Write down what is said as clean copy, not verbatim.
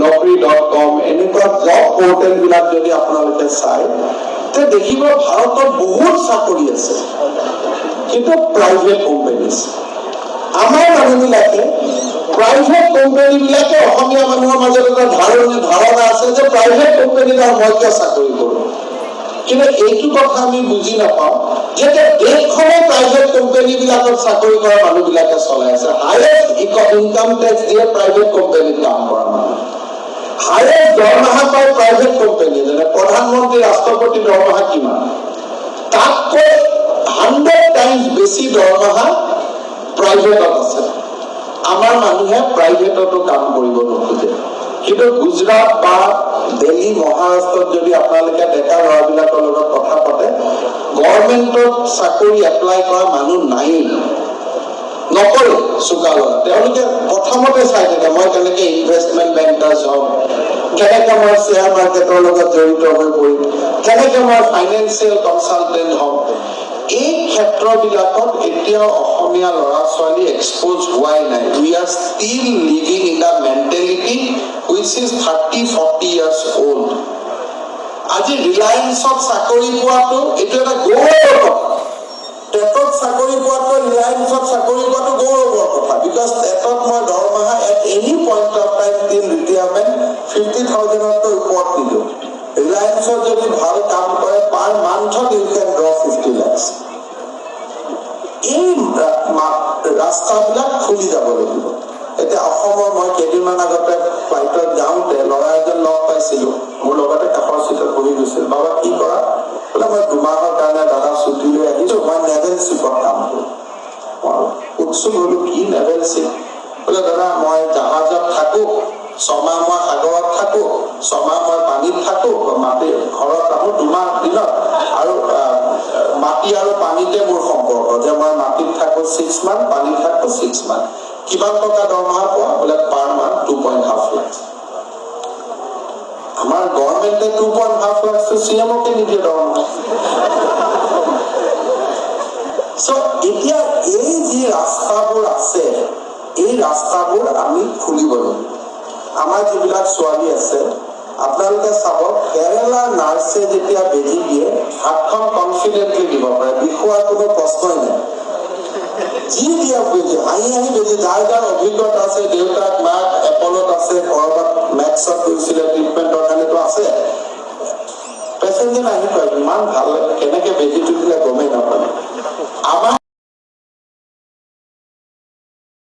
naukri.com, এনেকুৱা job পৰ্টেলবিলাক যদি আপোনালোকে চায়, তে দেখিব ভাৰতত বহুত চাকৰি আছে, কিন্তু প্ৰাইভেট কোম্পানীজ। আমাৰ মানুহবিলাকে, প্ৰাইভেট কোম্পানীবিলাকে, অসমীয়া মানুহৰ মাজত এটা ধাৰণা আছে যে প্ৰাইভেট কোম্পানীত আৰু মই কিয় চাকৰি কৰোঁ? কিন্তু এইটো কথা আমি বুজি নাপাওঁ যে দেশখনে প্ৰাইভেট কোম্পানীবিলাকত চাকৰি কৰা মানুহবিলাকে চলাই আছে। হায়েষ্ট ইনকাম টেক্স দিয়ে প্ৰাইভেট কোম্পানীত কাম কৰা মানুহ, হায়েষ্ট দৰমহা পায় প্ৰাইভেট কোম্পানী। যেনে প্ৰধানমন্ত্ৰী, ৰাষ্ট্ৰপতি দৰমহা কিমান? তাতকৈ 100 টাইমছ বেছি দৰমহা প্ৰাইভেটত আছে। আমাৰ মানুহে প্ৰাইভেটতো কাম কৰিব নোখোজে। কিন্তু গুজৰাট বা দিল্লী, মহাৰাষ্ট্ৰত যদি আপোনালোকে ডেকা ল'ৰাবিলাকৰ লগত কথা পাতে, গভৰ্ণমেণ্টত চাকৰি এপ্লাই কৰা মানুহ নায়েই, নকৰে। চোকা ল'ৰা তেওঁলোকে প্ৰথমতে চাই থাকে, মই কেনেকে ইনভেষ্টমেণ্ট বেংকাৰ্ছ হ'ম, কেনেকে মই শ্বেয়াৰ মাৰ্কেটৰ লগত জড়িত হৈ পৰিম, কেনেকে মই ফাইনেন্সিয়েল কনচালটেণ্ট হ'ম। এই ক্ষেত্ৰবিলাকত এতিয়াও অসমীয়া ল'ৰা ছোৱালী এক্সপ'জ হোৱাই নাই। We are still living in the mentality which is 30-40 years old. আজি ৰিলায়েন্সত চাকৰি পোৱাটো এইটো এটা গৌৰৱৰ কথা। টেটত চাকৰি পোৱাতকৈ ৰিলায়েন্সত চাকৰি পোৱাটো গৌৰৱৰ কথা, because টেটত মই দৰমহা at any point of time till retirement 50,000তকৈ ওপৰত নিদিওঁ। ৰিলায়েন্সত যদি ভাল কাম কৰে, পাৰ মান্থত you can draw 50 lakhs. এই ৰাস্তাবিলাক খুলি যাব লাগিব। এতিয়া অসমৰ, মই কেইদিনমান আগতে ফ্লাইটত যাওঁতে ল'ৰা এজন লগ পাইছিলো। মোৰ লগতে কাষৰ চিটত বহি গৈছিল। "বাবা, কি কৰা?" বোলে, "মই 2 মাহৰ কাৰণে দাদা ছুটি লৈ আহিছো, মই নেভেল শ্বিপত কাম কৰোঁ।" মই উৎসুক হলো, কি নেভেল শ্বিপ? বোলে, "দাদা, মই জাহাজত থাকো, 6 মাহ মই সাগৰত থাকো, 6 মাহ মই পানীত থাকো, মাটি ঘৰত আহো 2 মাহ দিনত আৰু মাটি আৰু পানীতে মোৰ সম্পৰ্ক যে মই মাটিত থাকো 6 মান্থ, পানীত থাকো 6 মান্থ।" "কিমান টকা দৰমহা পোৱা?" বোলে, "Per month 2.5 lakh." আমাৰ গভৰ্ণমেণ্টে 2.5 লাখটো চি এমকে নিদিয়ে দৰমহা। চ' এতিয়া এই যি ৰাস্তাবোৰ আছে, এই ৰাস্তাবোৰ আমি খুলিব লাগিব। আমাৰ যিবিলাক ছোৱালী আছে, আপোনালোকে চাব, কেৰেলাৰ নাৰ্ছে যেতিয়া বেজি দিয়ে, হাতখন কনফিডেণ্টলি দিব পাৰে, বিষোৱাৰ কোনো প্ৰশ্নই নাই। যি দিয়া বেজি, হাঁহি হাঁহি বেজি। যাৰ যাৰ অভিজ্ঞতা আছে, দেউতাক মাক এপলত আছে, কৰবাত মেক্সত গৈছিলে ট্ৰিটমেণ্টৰ কাৰণেতো আছে, পেচেঞ্জাৰ আহি কয়, "ইমান ভাল লাগে, কেনেকে বেজিটো দিলে গমেই নাপালে।" আমাৰ